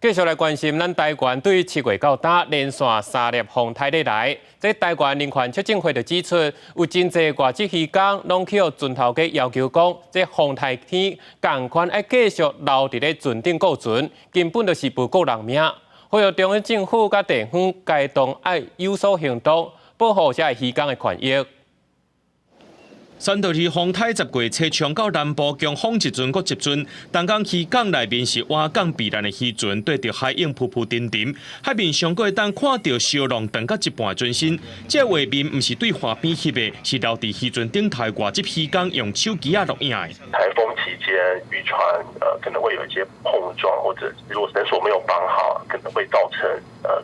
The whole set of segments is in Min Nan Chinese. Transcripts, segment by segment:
繼續來關心咱台灣對7月到今連續三粒風颱咧來，這台灣人權促進會就指出，有真濟外籍漁工攏去予船頭家要求講，這風颱天仝款愛繼續留佇咧船頂顧船，根本就是無顧人命。呼籲中央政府佮地方該當愛有所行動，保護這漁工的權益。山道爾風颱10月初衝到南部，強風一陣閣一陣。東港漁港內面是倚港避難的漁船，對著海湧浮浮沉沉。海面上閣會當看著燒浪長到一半的船身。這畫面毋是對岸邊翕的，是留佇漁船頂頭外籍漁工用手機仔錄影的。颱風期間，漁船可能會有一些碰撞，或者如果繩索沒有綁好，可能會造成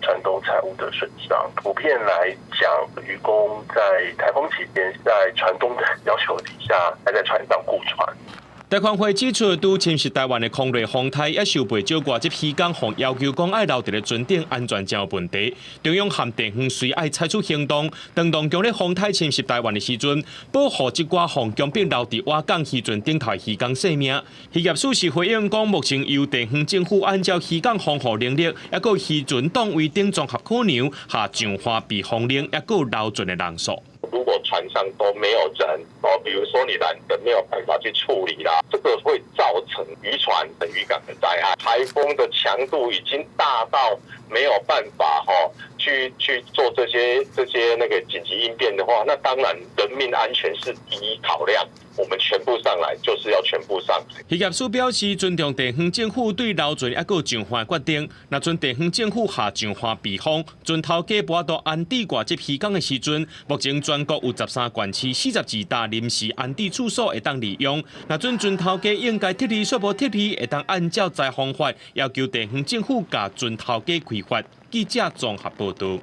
船東財物的損傷。普遍來講，漁工在颱風期間在船東的要求底下，還在船上顧船。台權會指出，拄侵襲台灣的空雷風颱，也受袂少外籍漁工予要求講愛留佇咧船頂安全真有問題。中央和地方隨愛採取行動，當當強烈風颱侵襲台灣的時陣，保護這寡予強迫留佇倚港漁船頂頭漁工性命。漁業署是回應講，目前由地方政府按照漁港防護能力，抑閣漁船檔位等綜合考量，下上岸避風令，抑閣留船的人數。如果船上都沒有人哦，比如說你攔燈沒有辦法去處理啦，這個會造成漁船的漁港的災害。颱風的強度已經大到沒有辦法哈去做這些那個緊急應變的話，那當然人命安全是第一考量。我們全部上來就是要全部上。漁業署表示尊重地方政府對留船抑閣上岸決定。若準地方政府下上岸避風，船頭家無法度安置外籍漁工的時陣，目前全國有13縣市42搭臨時安置處所會當利用。若準船頭家應該撤離，煞無撤離，會當按照災防法要求地方政府共船頭家開罰。記者綜合報導。